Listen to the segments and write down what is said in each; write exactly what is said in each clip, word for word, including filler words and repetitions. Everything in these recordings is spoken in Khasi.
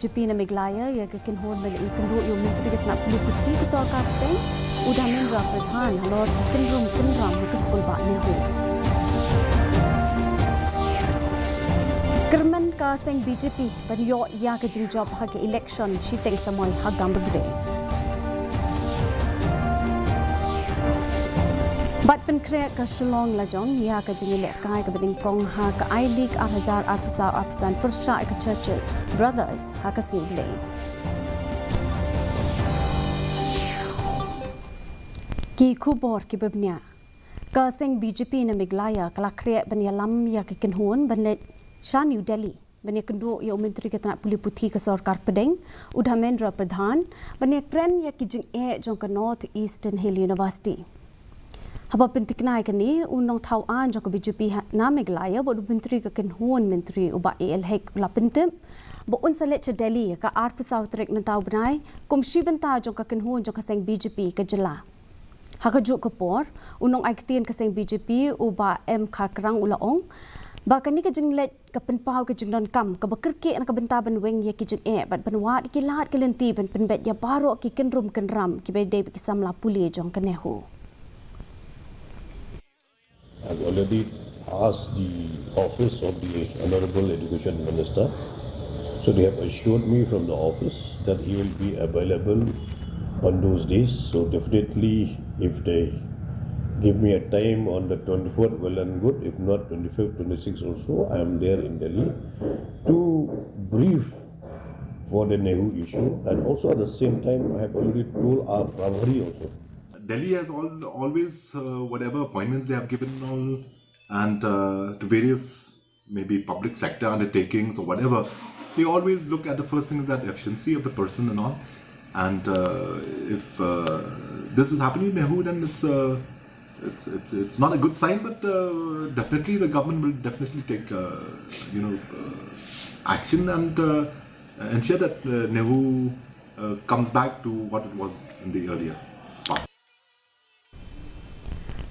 BJP na Meghalaya ïa ka kynhun ban ïakynduh ïa u Myntri ka tnat pule puthi ka sorkar pdeng u Dharmendra Pradhan halor ki kynrum kynram ha ka skulbah NEHU. Kyrmen ka seng BJP ban ïoh ïa ka jingjop ha ka election shiteng samoi ha Gambegre. Bad pynkhreh ka Shillong Lajong ïa ka jingïalehkai kaba nyngkong ha ka I-League ar hajar arphew saw arphew san pyrshah ïa ka Churchill Brothers ha ka sngi Blei. Ki khubor kiba bniah. Ka seng BJP na Meghalaya ka la khreh ban ïalam ïa ka kynhun ban leit sha New Delhi ban ïakynduh ïa u Myntri ka tnat pule puthi ka sorkar pdeng u Dharmendra Pradhan ban ïakren ïa ki jingeh jong ka North Eastern Hill University. Haba pyntikna ïa kane, u nongthaw aiñ jong ka BJP ha, na Meghalaya bad u Myntri ka kynhun Myntri u Bah A L Hek u la pyntip ba un sa leit sha Delhi ha ka arphew saw tarik mynta u bnai kum shi bynta jong ka kynhun jong ka seng BJP ka jylla. Ha kajuh ka por, u nongai ktien ka seng BJP u Bah M Kharkrang u la ong ba kane ka jingleit ka pynpaw ka jingdonkam kaba kyrkieh na ka bynta ban weng ïa ki jingeh bad ban wad ïa ki lad ki lynti ban pynbeit ïa baroh ki kynrum kynram kiba dei bad ki samla pule jong ka NEHU. I've already asked the office of the Honorable Education Minister. So they have assured me from the office that he will be available on those days. So definitely, if they give me a time on the twenty-fourth, well and good. If not, twenty-fifth, twenty-sixth also, I am there in Delhi to brief for the NEHU issue. And also at the same time, I have already told our Prabhari also. Delhi has al-, always, uh, whatever appointments they have given and all, and, uh, to various maybe public sector undertakings or whatever, they always look at the first thing is that efficiency of the person and all. And, uh, if, uh, this is happening in NEHU, then it's, uh, it's, it's, it's not a good sign, but, uh, definitely the government will definitely take, uh, you know, uh, action and, uh, ensure that, uh, NEHU, uh, comes back to what it was in the earlier past.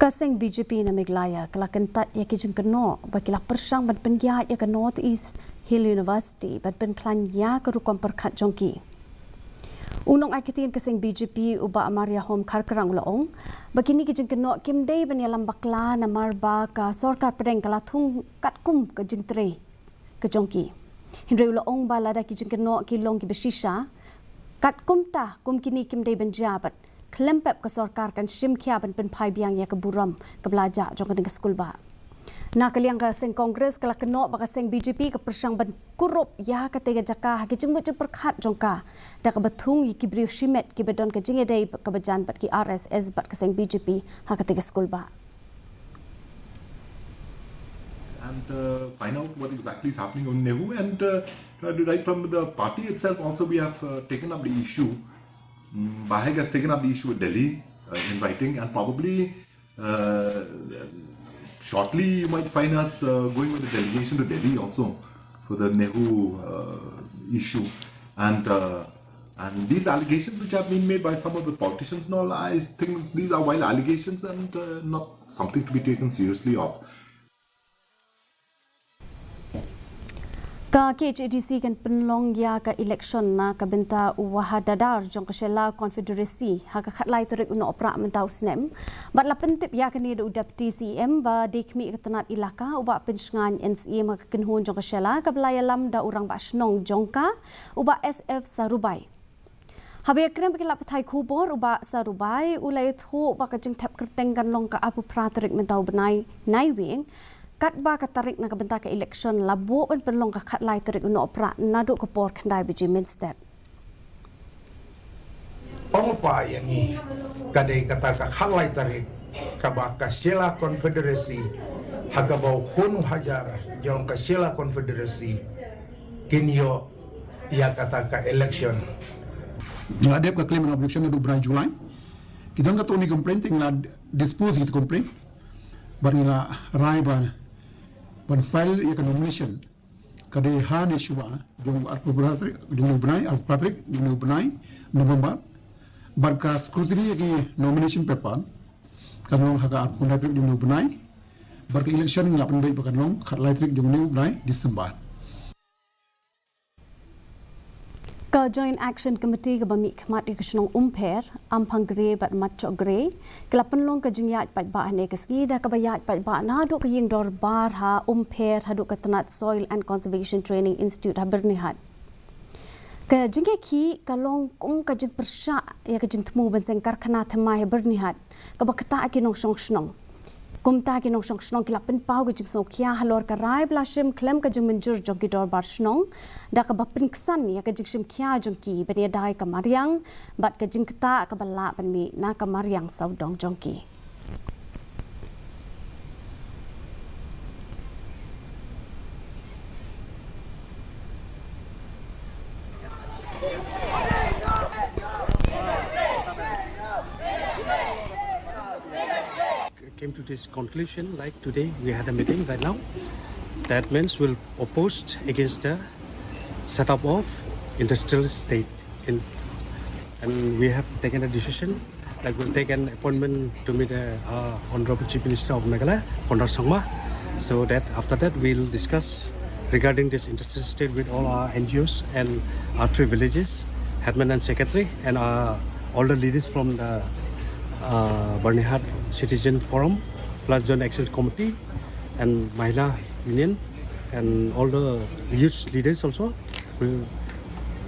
Ka seng BJP na Meghalaya ka la kyntait ïa ki jingkynnoh ba ki la pyrshang ban pynïaid ïa ka North East Hill University ban pynkhlaiñ ïa ka rukom pyrkhat jong ki. U nongai ktien ka seng BJP u Bah Mariahom Kharkrang u la ong ba kine ki jingkynnoh kim dei ban ïalam bakla namar ba ka sorkar pdeng ka la thung katkum ka jingtrei ka jong ki. Hynrei u la ong ba lada ki jingkynnoh ki long kiba shisha, kat kumta kum kine kim dei ban jia bad khlem pep ka sorkar kan shim khia ban pynphai biang ïa ka burom kaba la jah jong kane ka skulbah. Na ka liang ka seng Congress ka la kynnoh ba ka seng BJP ka pyrshang ban kurup ïa katei ka jaka ha ki jingmut jingpyrkhat jong ka da kaba thung ïa ki briew shimet kiba don ka jingïadei kaba jan bad ki RSS bad ka seng BJP ha katei ka skulbah. And, uh, find out what exactly is happening on NEHU. And, uh, uh, right from the party itself also, we have, uh, taken up the issue. Mm, BAHEC has taken up the issue with Delhi, uh, in writing, and probably, uh, shortly you might find us, uh, going with a delegation to Delhi also for the NEHU, uh, issue. And, uh, and these allegations which have been made by some of the politicians and all, I think these are wild allegations and, uh, not something to be taken seriously of. Ka KHADC kan pynlong ïa ka election na ka bynta u Wahadadar jong ka Shella Confederacy ha ka khatlai tarik u Nohprah mynta u snem. Bad la pyntip ïa kane da u Deputy CEM ba dei khmih ka tnat elaka u Bah Pynshngaiñ N syiem ha ka kynhun jong ka Shella kaba la ïalam da u Rangbah Shnong jong ka u Bah S F Sarubai. Haba ïakren bad ki lad pathai khubor u Bah Sarubai u la ïathuh ba ka jingthep kyrteng kan long ka arphew phra tarik mynta u bnai Naiwieng, katba ka tarik na ka bynta ka election la buh ban pynlong ka khatlai tarik u Nohprah naduh ka por khyndai baje mynstep. Ong pa ïa ngi ka dei kata ka khatlai tarik kaba ka Shella Confederacy ha kaba u khun u hajar jong ka Shella Confederacy kin ïoh ïa kata ka election. Ngi la dep ka claim and objection naduh bnai July. Ki don katto katne complaint te ngi la dispose ïa ki complaint. Bad ngi la rai ban, ban file ïa ka nomination. Ka dei ha ne shuwa jong u arphew phra tarik jong u bnai, arphew phra tarik jong u bnai November. Bad ka scrutiny ïa ki nomination paper kan long ha ka arphew phra tarik jong u bnai. Bad ka election la pynbeit ba kan long khatlai tarik jong u bnai December. Ka Joint Action Committee kaba mihkhmat ïa ka shnong Umpher, Amphanggre bad Matchohgre, ka la pynlong ka jingïaid paidbah hynne ka sngi da kaba ïaid paidbah naduh ka ïing dorbar ha Umpher haduh ka tnat Soil and Conservation Training Institute ha Byrnihat. Ka jingïakhih ka long kum ka jingpyrshah ïa ka jingthmu ban seng karkhana thymmai ha Byrnihat, kaba ktah ki nongshong shnong. Kumta ki nongshong shnong ki la pynpaw ka jingsngewkhia halor ka rai ba la shim khlem ka jingmynjur jong ki dorbar shnong, da kaba pynksan ïa ka jingshim khia jong ki ban ïada ïa ka mariang bad ka jingktah kaba lah ban mih na ka mariang sawdong jong ki. Came to this conclusion, like today we had a meeting right now. That means we'll oppose against the setup of industrial state. In, and we have taken a decision, like we'll take an appointment to meet the uh, Honorable Chief Minister of Meghalaya, Conrad Sangma. So that after that we'll discuss regarding this industrial state with all our N G Os and our three villages, headman and secretary, and uh, all the leaders from the uh, Byrnihat Citizen Forum, plus Joint Action Committee and Mahila Union, and all the youth leaders also will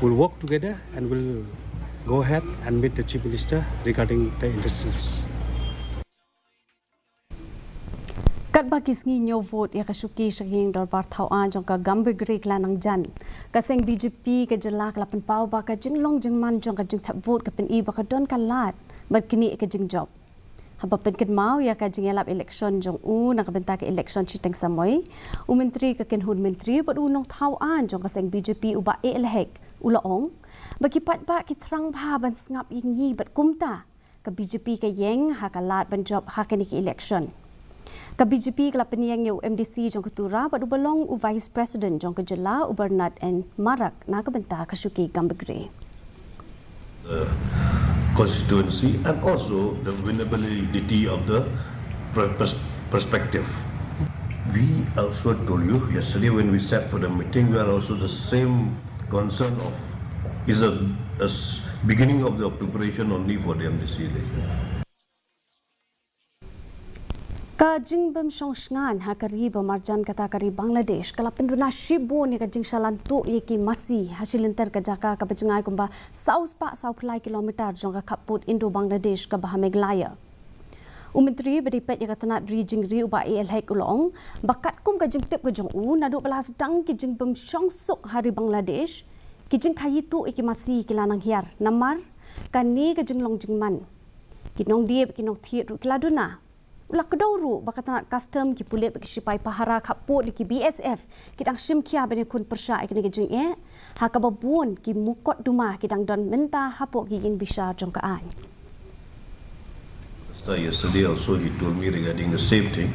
will work together and will go ahead and meet the Chief Minister regarding the industries. Katba ki sngi ñiew vote ïa ka shuki sha ka ïing dorbar thaw aiñ jong ka Gambegre ka la nang jan, ka seng B J P ka jylla ka la pynpaw ba ka jinglong jingman jong ka jingthep vote ka pyni ba ka don ka lad ban knieh ïa ka jingjop. Haba pynkynmaw ïa ka jingïalap election jong u na ka bynta ka election shiteng samoi, u Myntri ka kynhun myntri bad u nongthaw aiñ jong ka seng B J P u Bah A L Hek u la ong ba ki paidbah ki thrang bha ban sngap ïa ngi bad kumta ka B J P ka ïeng ha ka lad ban jop ha kane ka election. Ka B J P ka la pynïeng ïa u M D C jong ka Tura bad uba long u Vice President jong ka jylla u Bernard N Marak na ka bynta ka shuki Gambegre. The constituency and also the winnability of the per- pers- perspective. We also told you yesterday when we sat for the meeting, we are also the same concern of is a, a s- beginning of the preparation only for the M D C election. Ka jingbym shong shngaiñ ha ka ri ba marjan kata ka ri Bangladesh ka la pynduna shibun ïa ka jingshalan tuh ïa ki masi ha shi lynter ka jaka kaba jngai kumba saw spah saw phew lai kilometer jong ka khappud Indo-Bangladesh kaba ha Meghalaya. U Myntri ba dei peit ïa ka tnat ri jingri u Bah A L Hek u la ong ba katkum ka jingtip ka jong u naduh ba la sdang ki jingbym shong suk ha ri Bangladesh, ki jingkhaïi tuh ïa ki masi ki la nang hiar namar kane ka jinglong jingman. Ki nongdie bad ki nongthied ruh ki la duna. U la kdew ruh ba ka tnat custom, ki pulit bad ki shipai pahara khappud ki B S F ki dang shim khia ban ïakhun pyrshah ïa kane ka jingeh ha kaba bun ki mukotduma ki dang don mynta hapoh ki ïing bishar jong ka aiñ. Yesterday also he told me regarding the same thing.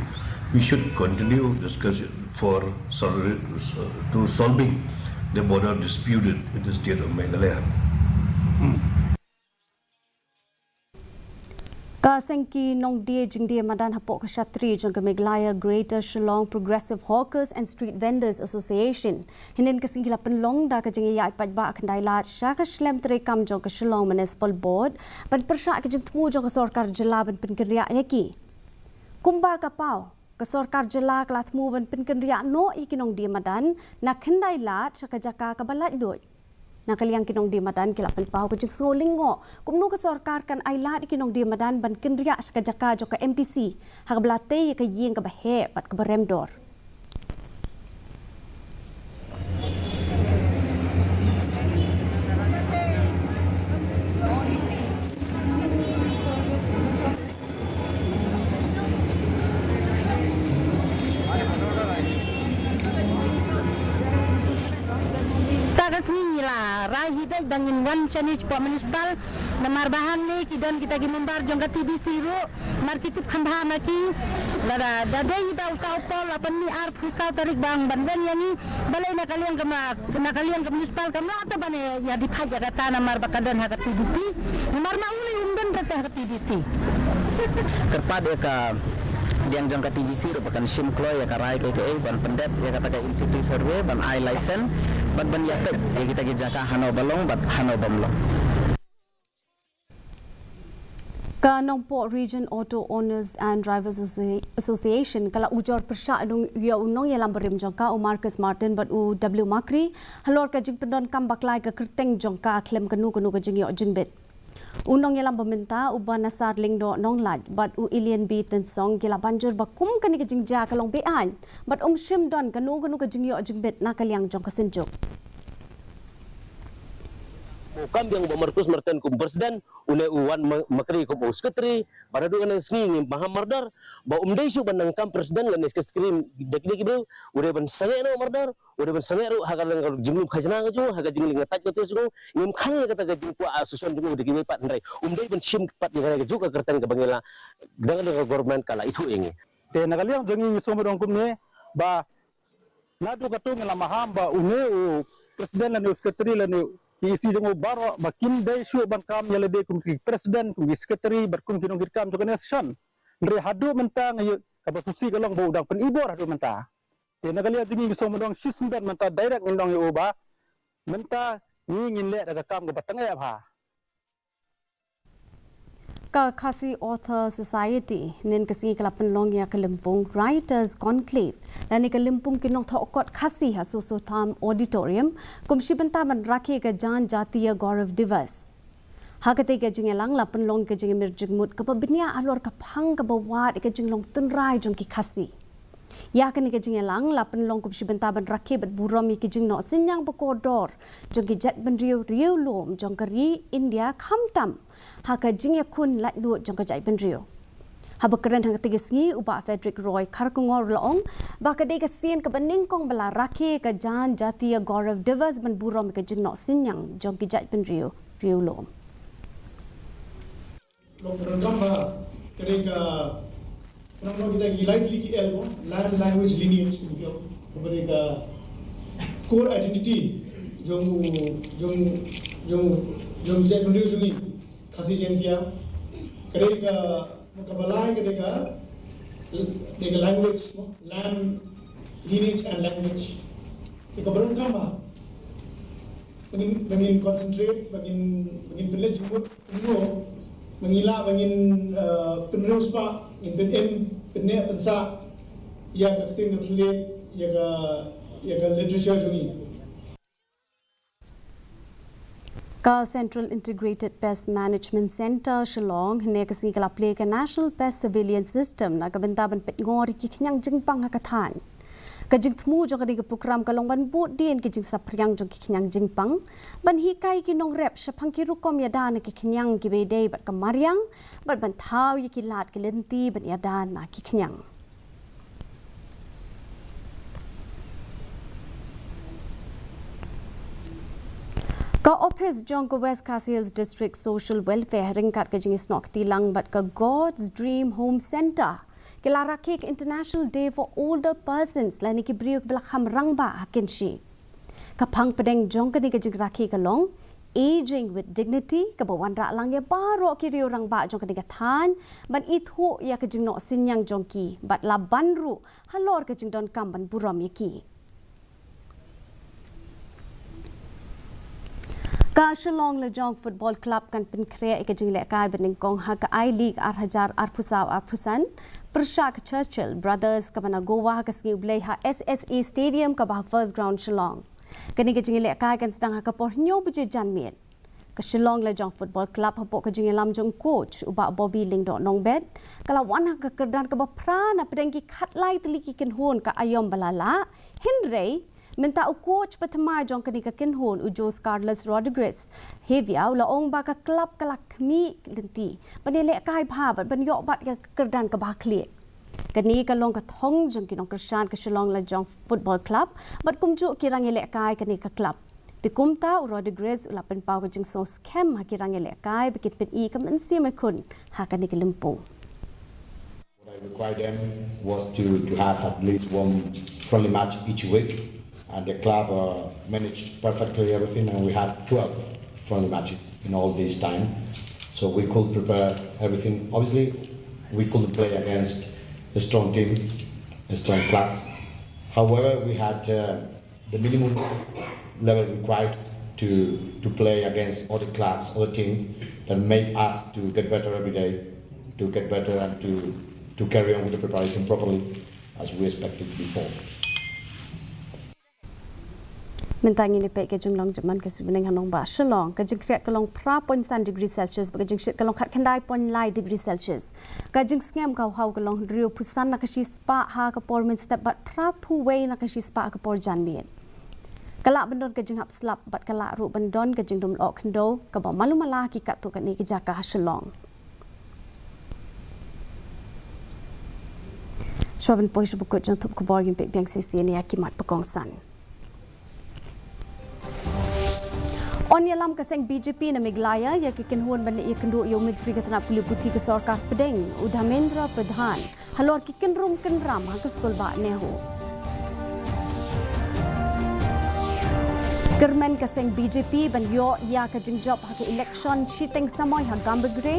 We should continue discussion for to solving the border dispute in the state of Meghalaya. Ka seng ki nongdie jingdie madan hapoh ka shatri jong ka Meghalaya Greater Shillong Progressive Hawkers and Street Vendors Association hynnin ka sngi ki la pynlong da ka jingïaid paidbah khyndai lad sha ka shlem treikam jong ka Shillong Municipal Board ban pyrshah ka jingthmu jong ka sorkar jylla ban pynkynriah ïa ki. Kumba ka paw, ka sorkar jylla ka la thmu ban pynkynriah noh ïa ki nongdie madan na khyndai lad sha ka jaka kaba laitluid. Na ka liang ki nongdie madan ki la pynpaw ka jingsngew lyngngoh kumno ka sorkar kan ailad ïa ki nongdie madan ban kynriah sha ka jaka jong ka M D C ha kaba la tei ïa ka ïing kaba heh bad kaba rem dor. Ta ka sngi ngi la rai hi bad ba ngin wan shane shapoh municipal namar ba hangne ki don kita ki member jong ka T B C ruh mar ki tip kham bha ma ki. Lada da dei ba uta u paw la pynmih arphew saw tarik ba ban wan ïa ngi balei na ka liang ka ma na ka liang ka municipal kam lah te ban ïa dei phai ïa kata namar ba ka don ha ka T B C. Namar ma u lei um don kata ha ka T B C. Kyrpad ïa ka liang jong ka T B C ruh ba kan shim kloi ïa ka rai kaei kaei ban pyndep ïa kata ka in situ survey ban ai license. Bad ban ïa peit ïa kita ki jaka hano ba long bad hano bym long. Ka Nongpoh Region Auto Owners and Drivers Associ- Association ka la ujor pyrshah ïa u nongïalam barim jong ka u Marcus Martin bad u W Makri halor ka jingpyndonkam bakla ïa ka kyrteng jong ka khlem kano kano ka jingïoh jingbit. U nongïalam ba mynta u Banasar Lyngdoh Nonglait bad u Ilian B Tynsong ki la ban jur ba kum kane ka jingjia ka long beaiñ bad um shym don kano kano ka jingïoh jingbit na ka liang jong ka synjuk. Mo kam biang ba Marcus Martin kum president, une u Wan Ma- Makri kum u secretary, ba naduh kane ka sngi ngim paham mardor, ba um dei shuh ban nang kam president lane secretary da ki da ki briew, u dei ban sangeh noh mardor, u dei ban sangeh ruh ha ka liang ka jinglum khajna ka jong u, ha ka jinglum ka tait ka tis jong u, ngim khang ïa kata ka jingkwah association jong u da kiwei pat hynrei um dei ban shim pat ïa kane ka juk ka kyrteng kaba ngi la, dang dang ka government ka la ithuh ïa ngi. Te na ka liang jong ngi ngi sngewbha ong kumne ba naduh katto ngi la maham ba une u president lane u secretary lane u E C jong u baroh ba kim dei shuh ban kam ïa lade kum ki president, kum ki secretary bad kum ki nongkitkam jong kane ka session. Hynrei haduh mynta nga ïoh kaba sngewsih ka long ba u dang pynibor haduh mynta. Te na ka liang jong ngi ngi sngewbha ong shisien mynta direct ngin ong ïa u ba mynta ngi ngin leh da ka kam kaba tang eh bha. Ka Khasi Author Society hynnin ka sngi ka la pynlong ïa ka lympung Writers Conclave lane ka lympung ki nongthoh kot Khasi ha Soso Tham Auditorium kum shi bynta ban rakhe ka Janjatiya Gaurav Diwas. Ha katei ka jingïalang la pynlong ka jingïamir jingmut kaba bniah halor ka phang kaba wad ïa ka jinglong tynrai jong ki Khasi. Ïa kane ka jingïalang la pynlong kum shi bynta ban rakhe bad burom ïa ki jingnoh synñiang ba kordor jong ki jaitbynriew riewlum jong ka ri India khamtam ha ka jingïakhun laitluid jong ka jaitbynriew. Haba kren ha katei ka sngi u Bah Frederick Roy Kharkongor u la ong ba ka dei ka sien kaba nyngkong ba la rakhe ka Janjatiya Gaurav Diwas ban burom ïa ka jingnoh synñiang jong ki jaitbynriew riewlum. Long pyndonkam ba ka dei ka pyndonkam kita ki lai tylli ki L mo, land, language, lineage, ka dei ka core identity jong jong jong jong jaitbynriew jong ngi Khasi Jaintia. Ka dei ka kaba lai ka dei ka dei ka language mo, land, lineage and language. Te ka pyndonkam ba ngin ngin concentrate ba ngin ngin pynleit jingmut. Kumno ba ngi lah ba ngin, eh, pynriewspah, ngin pynim, pynneh, pynsah ïa ka ktien ka thylliej, ïa ka, ïa ka literature jong ngi. Ka Central Integrated Pest Management Centre Shillong hynne ka sngi ka la plie ka National Pest Surveillance System na ka bynta ban peit ngor ïa ki khñiang jingpang ha ka thaiñ. Ka jingthmu jong kane ka program ka long ban bud dien ki jingsaphriang jong ki khñiang jingpang, ban hikai ki nongrep shaphang ki rukom ïada na ki khñiang kiba ïadei bad ka mariang bad ban thaw ïa ki lad ki lynti ban ïada na ki khñiang. Ka ophis jong ka West Khasi Hills District Social Welfare ryngkat ka jingïasnoh kti lang bad ka God's Dream Home Centre ki la rakhe ka International Day for Older Persons lane ki briew kiba la kham rangbah ha Kynshi. Ka phang pdeng jong kane ka jingrakhe ka long Aging with Dignity kaba wanrah lang ïa baroh ki riew rangbah jong kane ka thaiñ ban ithuh ïa ka jingnoh synñiang jong ki bad la ban ruh halor ka jingdonkam ban burom ïa ki. Ka Shillong Lajong Football Club kan pynkhreh ïa ka jinglehkai ba nyngkong ha ka I-League ar hajar arphew saw arphew san pyrshah ka Churchill Brothers kaba na Goa ha ka sngi U Blei ha S S A Stadium kaba ha First Ground Shillong. Kane ka jinglehkai kan sdang ha ka por hynñiew baje janmiet. Ka Shillong Lajong Football Club hapoh ka jingïalam jong u coach u Bah Bobby Lyngdoh Nongbet ka la wan ha ka kyrdan kaba phra na pdeng ki khatlai tylli ki kynhun ka aïom ba la lah. Hynrei mynta u coach ba thymmai jong kane ka kynhun u Jose Carlos Rodriguez Hevia u la ong ba ka club ka la khmih lynti ban ïalehkai bha bad ban ïoh bat ïa ka kyrdan kaba ha khlieh. Kane ka long ka thong jong ki nongkyrshan ka Shillong Lajong Football Club bad kumjuh ki rangïalehkai kane ka club. Te kumta u Rodriguez u la pynpaw ka jingsngewskhem ha ki rangïalehkai ba kin pyni ka mynsiem khun ha kane ka lympung. What I required them was to, to have at least one friendly match each week, and the club, uh, managed perfectly everything, and we had twelve friendly matches in all this time. So we could prepare everything. Obviously, we couldn't play against the strong teams, the strong clubs. However, we had, uh, the minimum level required to, to play against other clubs, other teams that make us to get better every day, to get better and to, to carry on with the preparation properly as we expected before. Mynta ngin ïa peit ka jinglong jingman ka suiñbneng ha nongbah Shillong. Ka jingkhreh ka long phra point san degree Celsius bad ka jingshit ka long khatkhyndai point lai degree Celsius. Ka jingsngem ka hau ka long hynriewphew san na ka shispah ha ka por mynstep bad phraphew wei na ka shispah ha ka por janmiet. Ka lah ban don ka jinghap slap bad ka lah ruh ban don ka jingdum lyoh khyndew kaba malu mala ha ki katto katne ki jaka ha Shillong. Shuwa ban poi sha ba kut jong ka thup khubor, ngin peit biang shisien ïa ki mat ba kongsan. Yn ïalam ka seng BJP na Meghalaya ïa ki kynhun ban leit ïakynduh ïa u Myntri ka tnat pule puthi ka sorkar pdeng, u Dharmendra Pradhan, halor ki kynrum kynram ha ka skulbah NEHU. Kyrmen ka seng BJP ban ïoh ïa ka jingjop ha ka elekshon shiteng samoi ha Gambegre.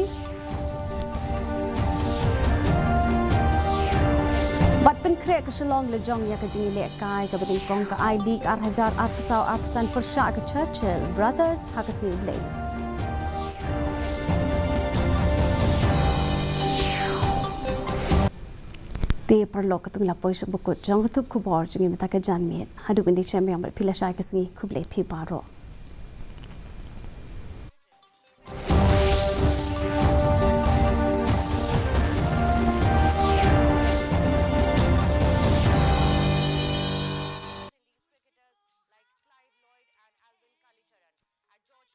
Bad pynkhreh ka Shillong lajong ïa ka jingïalehkai kaba nyngkong ka I-League ar hajar arphew saw arphew san pyrshah ka Churchill Brothers ha ka sngi U Blei. Te paralok, katto ngi la poi sha ba kut jong ka thup khubor jong ngi mynta ka janmiet. Haduh ban ïashem biang bad phi lashai ka sngi, khublei phi baroh.